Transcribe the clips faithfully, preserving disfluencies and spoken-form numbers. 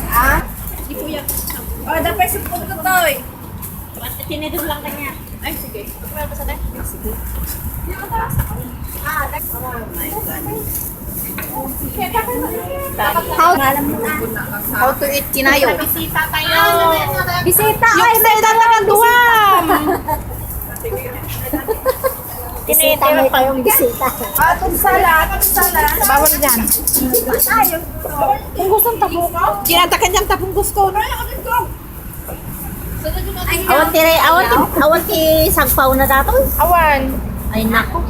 Ah? Di po yan. Oh, dapat sa punto to eh. Tinidor lang kanya. Ay, sige. Sige. Ah, that's, oh my God. How, how to eat kinayo? Bisita tayo. Bisita. Ay, may dadagan duwam. Bisita, may tayong bisita. Atong sala, atong sala. Bawal dyan. Tayo. Kung gusto ng tabok. Ginatakan niyang tabong gusto. Awan ti, awan ti, awan ti sagpaw na dato. Awan. Ay, nako.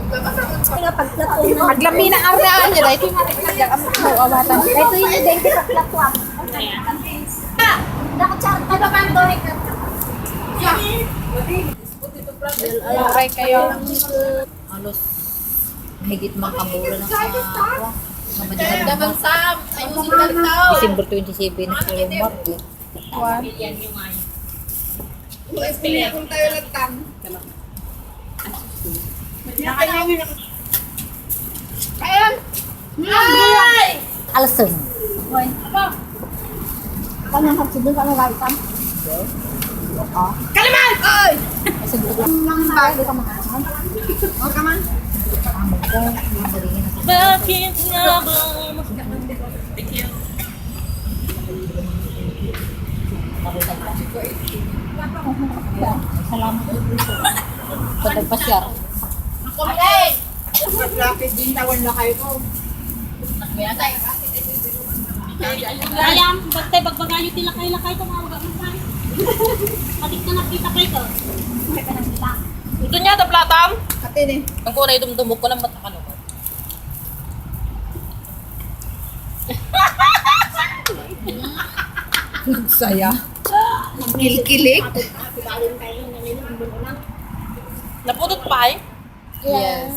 Paglapi na ang raan niya, dahil ito yung ating nagdaan mo, awatan. Ito yung identity paglapuan. Naku, charta ba, Pando? Aray kayo. Halos mahigit makabulan na sa ako. Sa Madinat. Damdaman, Sam. Ayusin ka daw. December twenty-seven na si Omar. Kuwan. Uy, pili akong tayo lang, Tang. Ayan! Ay! Alsem. Ano ang hapsidon? Ano ang itam? Kaliman! Ay! Sige. Ang mga di ka mga ano? O, kaman? Bakit nga ba? Thank you. Salamat. Sa nagpasyar. Okay. Traffic din, tawon na kayo ko. Ayan, bagtay, bagbagayo ti lakay-lakay, tumawag ako sa. Adik na nakita kayo to. Ito niya, taplatam? Ate ni. Ang kunay dumdumog ko lang, ba't ano ko? Nagsaya. Nagkilkilik. Napudot pa eh. Yes.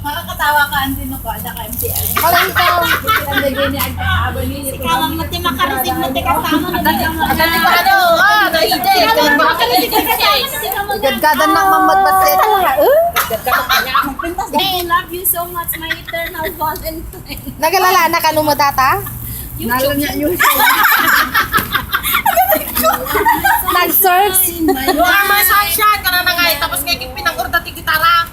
Makakatawa ka, Auntie, no, ko, ada ka M T L. Walang ikaw. Ang lagay ni Ag-, Aba ni Ikaw ang mati makareceive mo, ti kasama na. Ano? Ah, kaide. Ikaw ang makareceive mo, ti kasama na. Igaggadan ng mamadbasit. Igaggadan ka niya. Thank you, love you so much, my eternal Valentine. Nagalala na kano mo, tata? Nalo niya yung Nag-search. You are my sunshine. Kana na nga, eh. Tapos nga, pinangurda ti gitara.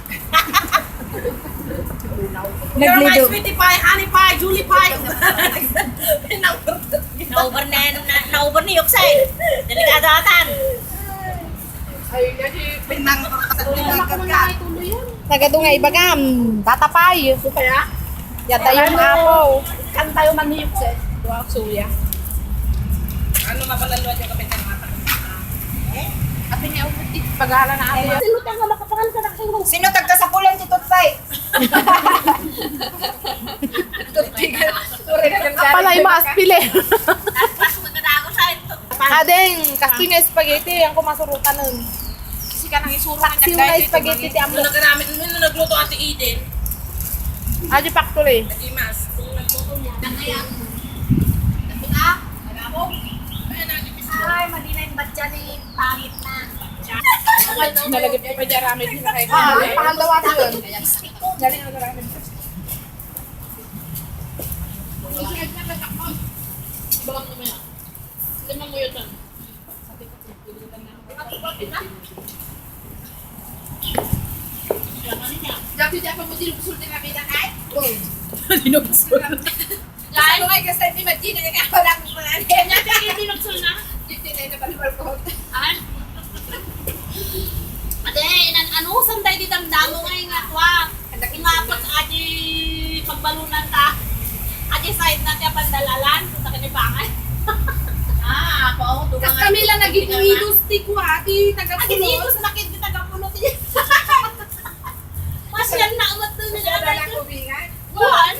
You're my Naglido. Sweetie pie, honey pie, Julie pie. Pinangurda. Nauber na, na, nauber ni Yuksay. Delikado atan. Ay, kasi pinangurda. Pinangurda. Tagado nga ibagam, tatapay. Kaya? Yata yung apo. Kantayo man ni Yuksay. Wow, suya. Ano nga pala luwa yung kapit ng mata? Eh? Ate niya, uputi. Paghala na ate. Sino tang nga makapangan ka na kayo? Sino tagkasapulan ti tutpay? Tutpay ka. Pala, imaas pili. Tapos magkatago sa ito. Adeng, kastoy nga spaghetti, ang kumasurutanen. Kasi ka nang isuro nga Paksiw nga spaghetti ti amo. Nung nagaramit, nung nagluto Ate Eden. Adi factory. Adi mas. Nung nagluto niya. Nagaya. Nagbuka? Nagabog? Ay, madi na yung batya ni pangit na. Nalagip ko pa dyan, ramit na kayo. Ah, pakaldawa na yun. Galing ang ramit. Bawang naman yan. Sila manguyutan. Dati di apa mo dinubsol din namin na ay? Dinubsol. Ano nga yung kasi imagine na nga wala akong mga ano. Kanya ka yung dinubsol na? Dito na yung nabalibal ko. Ah? Ate, inan-, ano, sanday di damdamo nga yung akwa? Ingapot, adi pagbalunan ta. Adi side na ti apandalalan. Punta ka ni Bangay. Ah, ako, ako, Kas kami lang naging idos, ti kwa, ti taga Adi Pulot. Idos, nakit ti taga Pulot, ti. Mas yan na, umat doon nila. Sa dalang kubingan? Buwan.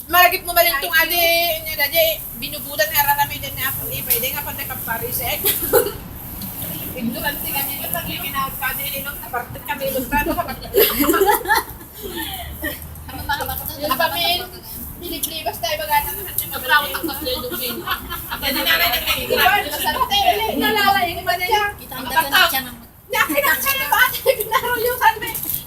Malagip mo malintong adi, niya dadi, binubutan nga rarami din ni Apo Ipay, di nga pantay pagparisek. Ignorante kami, yung pag-iwinawag ka din, inom, napartit kami, inom, ano ka pag- Ano ba, ano ba, ano ba, Yung kami, piliplibas tayo, baga na naman yung Sobrang magkakasya yung dugin. Ang dali na rin, ang dali na rin. Iwan, masarap tayo, nalala, yung iba na yan. Kita ang dati na siya ng Nakita siya na ba? Pinaruyo sa amin.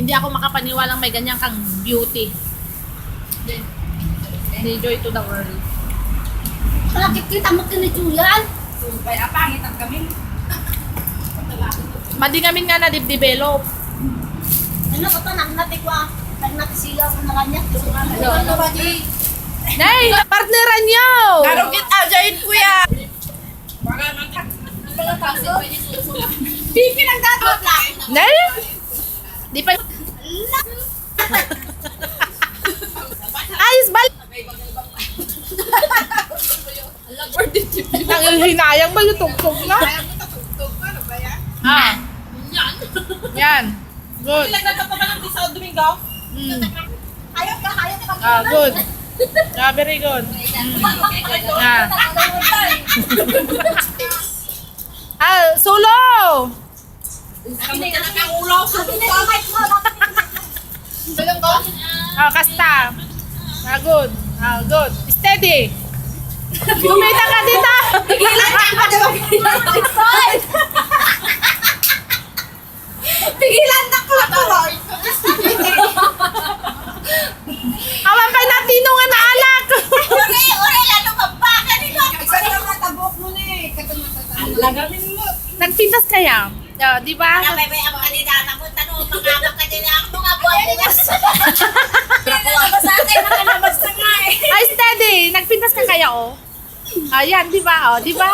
Hindi ako makapaniwalang may ganyan kang beauty. Ni Joy to the world. Nakikita mo kini Julian? Subay, apangit ang kami. Madi kami nga na-develop. Ano ko to? Nagnatikwa. Nagnatisilaw ko na kanya. Ano ba, Jay? Nay, partneran niyo! Narugit, ah, Jay, kuya. Di pinagdadot lang. Nay? Di pa. Ayos ba? Nanghihinayang ba yung tugtog na? Ah. Yan. Good. Ilan na ka pa ng sa Domingo? Mm. Hayop ka, hayop ka. Ah, good. Ah, very good. Mm. Ah. Ah, solo! Ang ulo, subukan. Ah, kasta. Ah, good. Ah, good. Steady. Kumita ka dito. Pigilan ka pa, di ba? Pigilan na ko, Lord. Awan pa'y natino nga naalak. Ore, ore, lalo ka pa. Kanino? Ang sarap na tabok mo ni. Katong matatanda. Ang lagamin mo. Nagpintas kaya? Oh, di ba? Para may, may ang kandidata mo, tanong, mangabak ka din ang mga buwan mo. Nakuha ko sa akin, nakalabas na nga eh. Ay, steady. Nagpintas ka kaya, oh? Ayan, di ba? Oh, di ba?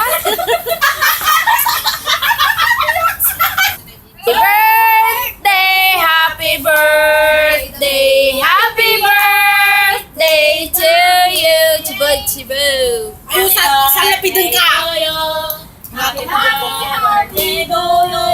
Happy birthday, happy birthday, happy birthday to you. Chibo, chibo. Ay, sa, sa lapidon ka. Happy birthday to you.